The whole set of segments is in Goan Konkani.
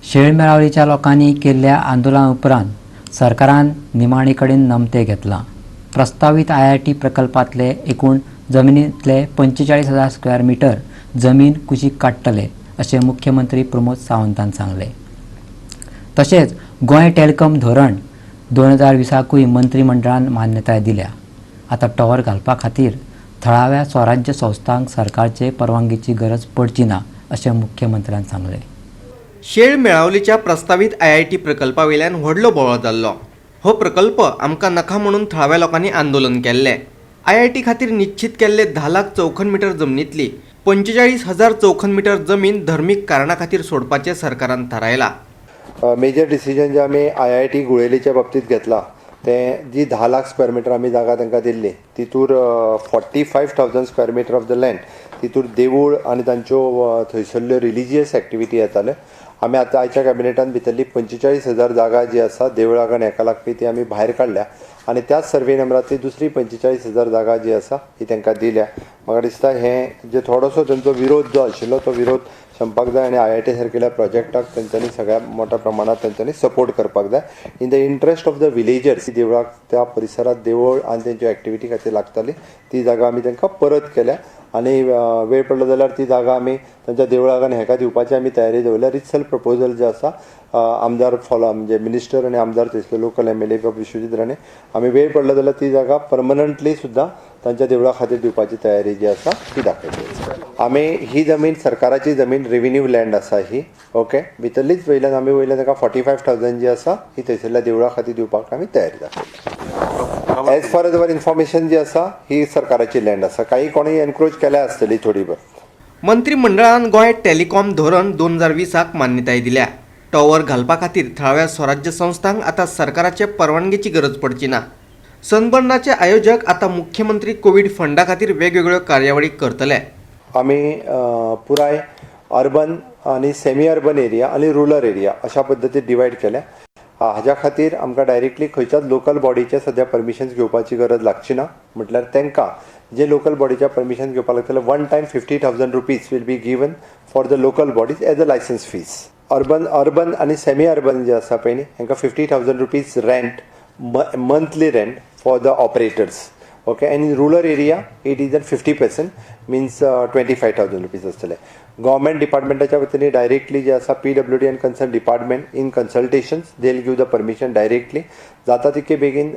शेळमेळावलीच्या लोकांनी केल्ल्या आंदोलना उपरांत सरकारान निमाणे कडेन नमते घेतलां. प्रस्तावीत आयआयटी प्रकल्पांतले एकूण जमनींतले 45,000 स्क्वेअर मिटर जमीन कुशीक काडटले, अशें मुख्यमंत्री प्रमोद सावंतान सांगलें. तशेंच गोंय टेलिकॉम धोरण 2020कूय मंत्रिमंडळान मान्यताय दिल्या. आतां टॉवर घालपा खातीर थळाव्या स्वराज्य संस्थांक सरकारचे परवानगीची गरज पडची ना, अशें मुख्यमंत्र्यान सांगलें. शेळ मेळावलीच्या प्रस्तावीत आयआयटी प्रकल्पा वयल्यान व्हडलो बोवाळ जाल्लो. हो प्रकल्प आमकां नाका म्हणून थळाव्या लोकांनी आंदोलन केल्लें. आयआयटी खातीर निश्चित केल्ले 10 लाख चौखण मिटर जमनीतली 45,000 चौखण मिटर जमीन धर्मीक कारणा खातीर सोडपाचें सरकारान थारायलां. मेजर डिसिजन जे आमी आयआयटी गुळेलीच्या बाबतींत घेतला, तें जी 10 लाख स्क्वेअर मिटर आमी जागा तांकां दिल्ली, तितूर 45,000 square meter of the land, तितूर देवूळ आनी तांच्यो थंयसरल्यो रिलिजियस एक्टिविटी येताल्यो. आमी आतां आयच्या कॅबिनेटान भितरली 45,000 जागा जी आसा देवळाक आनी हेका लागपी, ती आमी भायर काडल्या आनी त्याच सर्वे नंबरांतली दुसरी 45,000 जागा जी आसा ही तांकां दिल्या. म्हाका दिसता, हें जे थोडोसो तांचो विरोध जो आशिल्लो, तो विरोध संपाक जाय आनी आयआयटी सारकेल्या प्रोजेक्टाक तेंच्यांनी सगळ्या मोठ्या प्रमाणात तेंच्यांनी सपोर्ट करपाक जाय, in the interest of the villagers. देवळाक, त्या परिसरात देवूळ आनी तेंच्यो एक्टिविटी खातीर लागताली, ती जागा आमी तांकां परत केल्या आनी वेळ पडलो जाल्यार ती जागा आमी तांच्या देवळाक आनी हेका दिवपाची आमी तयारी दवरल्या. रितसर प्रपोजल जे आसा, आमदार फॉलो, म्हणजे मिनिस्टर आनी आमदार थंयसरले लोकल एमएलए विश्वजीत राणे, आमी वेळ पडलो जाल्यार ती जागा परमनंटली सुद्दां तांच्या देवळा खातीर दिवपाची तयारी जी आसा ती दाखयली आसा. आमी ही जमीन सरकाराची जमीन, रेव्हेन्यू लँड आसा ही, ओके. भितरलीच वयल्यान आमी वयल्यान ताका 45,000 जी आसा ही थंयसरल्या देवळा खातीर दिवपाक आमी तयारी दाखयली. As far as our information जी आसा, ही सरकाराची लँड आसा. काही कोणी एनक्रोच केल्या आसतली थोडी भर. मंत्रिमंडळान गोंय टेलिकॉम धोरण 2020क मान्यताय दिल्या. टॉवर घालपा खातीर थळाव्या स्वराज्य संस्थांक आतां सरकाराचे परवानगीची गरज पडची ना. सनबर्नाचे आयोजक आतां मुख्यमंत्री कोवीड फंडा खातीर वेगवेगळ्यो कार्यावळी करतले. आमी पुराय अर्बन आनी सेमी अर्बन एरिया आनी रुरल एरिया अशा पद्दतीन डिवायड केल्या. हाज्या खातीर आमकां डायरेक्टली खंयच्याच लोकल बॉडीचें सद्या परमिशन्स घेवपाची गरज लागची ना. म्हटल्यार तांकां जे लोकल बॉडीच्या परमिशन घेवपाक लागतलें, one time ₹50,000 will be given for the local bodies as a license fees. Urban आनी सेमी अर्बन जे आसा पळय न्ही, हांकां ₹50,000 rent, monthly rent for the operators, okay, and in rural area it is at 50%, means ₹25,000 आसतले. गव्हर्मेंट डिपार्टमेंटाच्या वतीन डायरेक्टली जे आसा, PWD and concern department in consultations, they will give the permission directly. जाता तितके बेगीन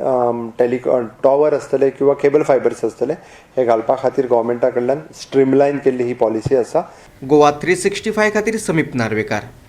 टेली टॉवर आसतले किंवा केबल फायबर्स आसतले, हे घालपा खातीर गव्हर्मेंटा कडल्यान स्ट्रीमलायन केल्ली ही पॉलिसी आसा. गोवा 365 खातीर समीप नार्वेकार.